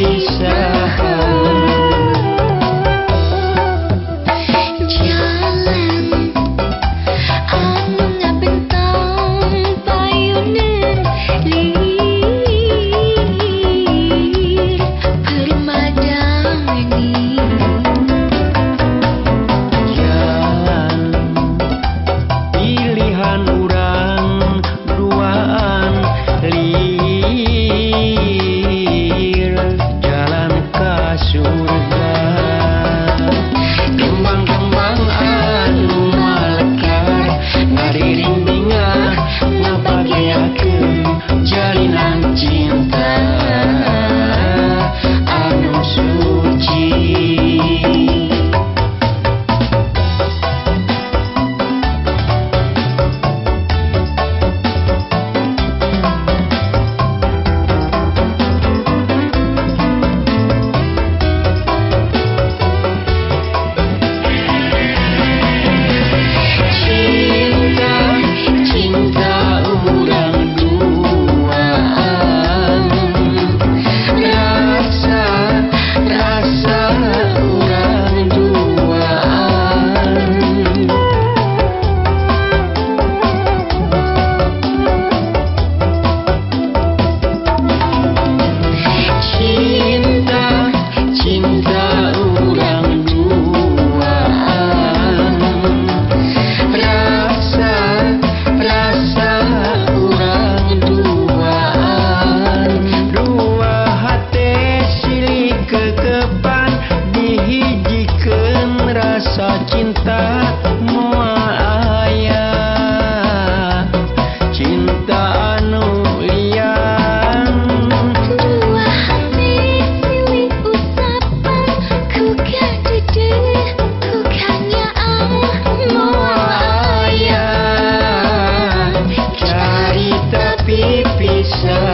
pisahan. Jalan anu ngabentang payuneun lir permadani. Jalan pilihan urang duaan lir jalan ka surga. Kembang-kembang anu malekar ngariring bingah ngabageakeun jalinan cinta anu suci. Cinta, cinta urang duaan, rasa, rasa urang duaan. Cinta, cinta urang duaan, rasa, rasa urang duaan. Dua hate silih kekepan dihijikeun rasa cinta moal aya cinta anu lian. Dua hati silih usapan ku kadedeh ku kanyaah moal aya carita pipisahan.